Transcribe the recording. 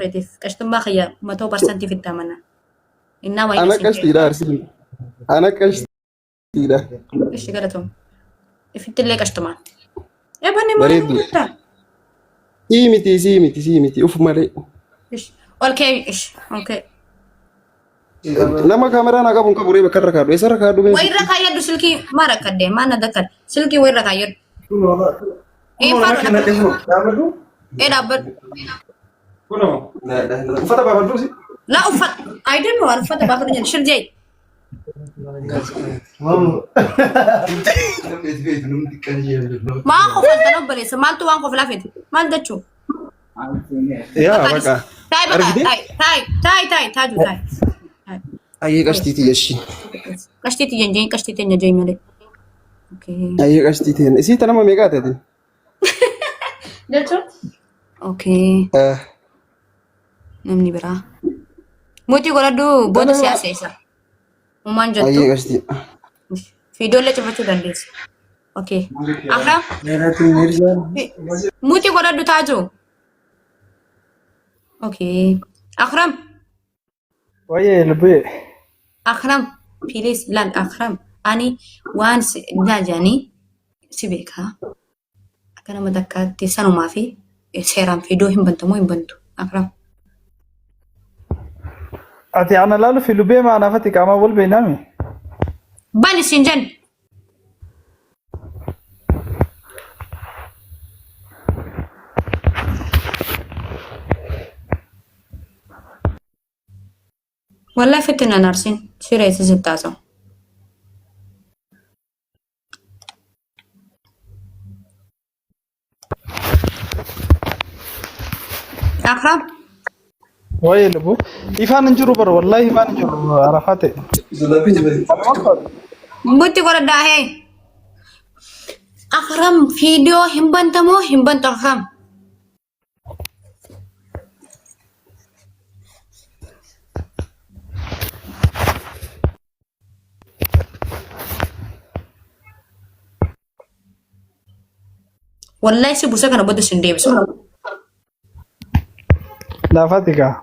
keetiif. Qashtummaa kiyya matoo parsantiif itti amana. Innaa waa'ee Ana siin jedhe. qashtiidha arsiin. Ana qashtiidha. Ishi galatoom. Ifittillee qashtumaan. Ebanne maal Bareedduu. jettaa? Sii miti sii miti sii miti uf malee. Ishi. Ol kee ishi. Ol kee. Nama kaameraa naa qabu hin qabu ree bakka irra kaadhu. Eessa irra kaadhu mee? Wayirra kaayyadhu silkii maa rakkadde maa na dakkadde silkii wayirra kaayyadhu. Ee faadhu ee dhaabbadhu. Uffata baafadhu si. La uffata I don't know waan uffata baafadhu jedhu shir jee. Maa kofaltan obboleessa maaltu waan koflaa fedhe maal jechuu? Yaa baqa. Taa'e baqa Argite? taa'e taa'e taa'e taa'e taaju taa'e. Ayyee qashtiiti jeshi. Qashtii tiyya hin jeen qashtii teenya jeen malee. Okay. Ayyee qashtii ta'e. Isii ta nama meeqaa ta'e? Jechuun? Okay. Namni biraa. Mucii godhadhu booda siyaasa isa. Uumaan jettu. Ayyee qashtii. Fiidoollee cufachuu dandeessa. Okay. Akram. Mucii godhadhu taaju. Okay. Akram. Wayyee lubbee. Akram. Please laal Akram. Ani waan si jaajanii si beekaa. Akka nama takkaatti sanumaa fi seeraan fidoo hin bantu moo hin bantu? Akram. Ati ana laalu fi lubbee maanaafati qaamaa wal beeknaami. Bani siin jenne. Wallahi fitti nan arsin. Siree si taasa'u. Akram. Wayyee lubbuu. Ifaan hin jiru bara wallaahi ifaan hin jiru Arafaate. Mbutti godhadhaa hee. Akram viidiyoo hin bantamoo hin bantu Akram. Wallahi si busa kana booda sin deebisu. Laafati kaa.